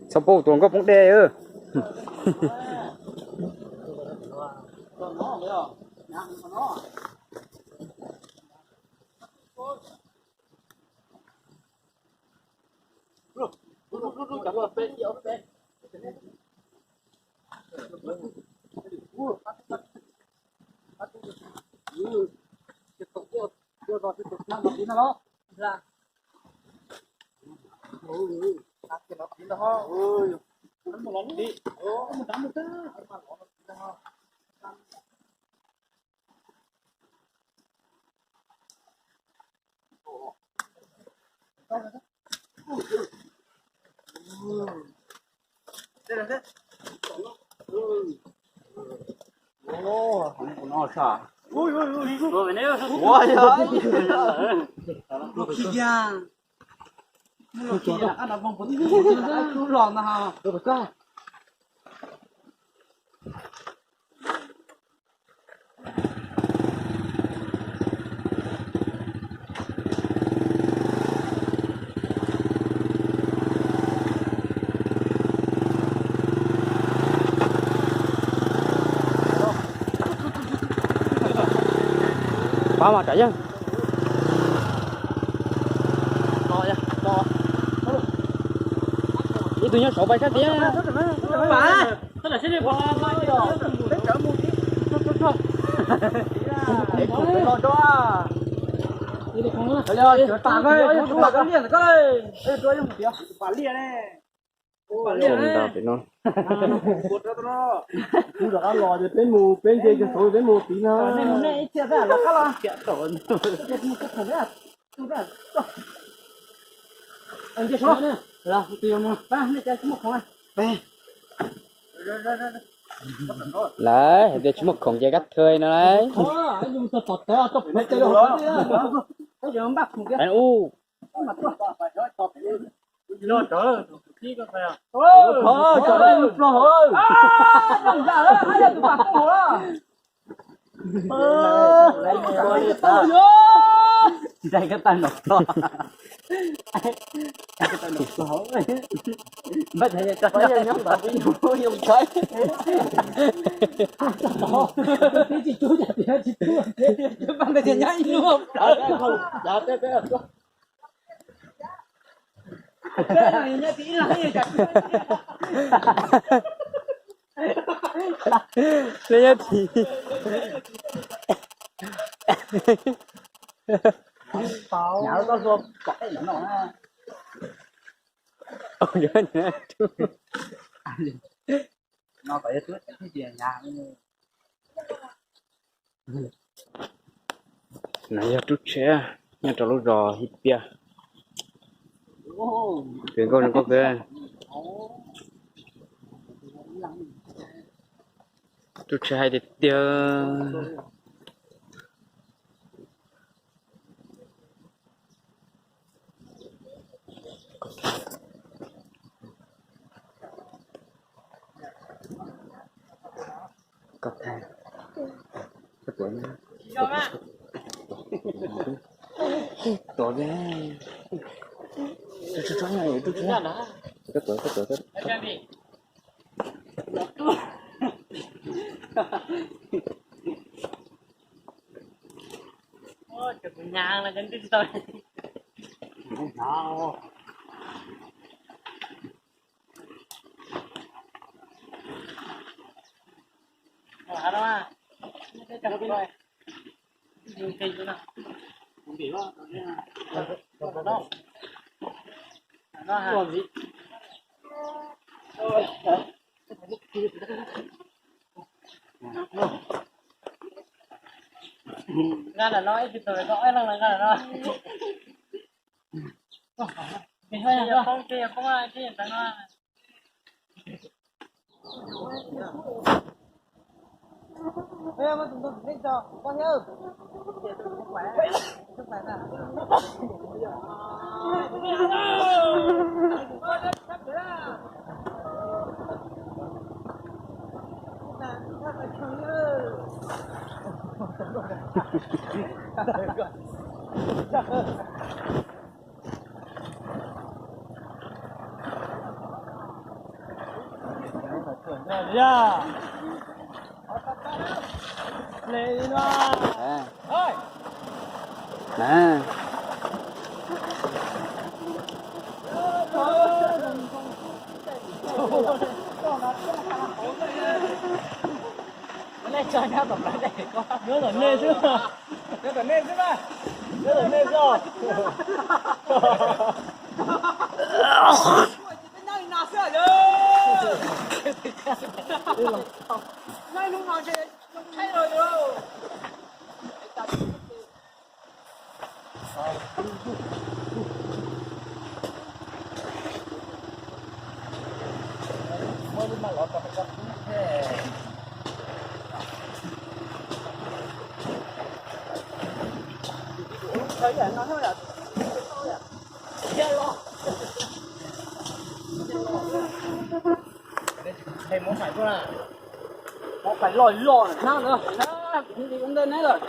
Txhob pub tus nkauj poob dej. Pab mas tsam yog ib tug nyob saud pais sab tiab. Peb mus peb nce saud peb mus tid no. Lawv hais tias tsis muaj khoom ces kab thawj no lauj. Ub. Ncaig kab tag nrho plog. Npaj tsis tub, nyob ib lub plaws. Leej nyob tim. No yog rub tsheb nyob rau lub zos Hib Piaj. Pem nkauj zoo nkauj kawg. Rub tsheb hais tiag tiag. Koj thaij, koj tuav, tuav, koj tuav, koj tuav. Nqa ntawm no ib tug tau ib leeg nqa ntawm no. Nyob tom nej xwb, nyob tom nej xwb, nyob tom nej xwb os. Muab fais loj loj hnab ntawd, hnab ntawd neb lawm.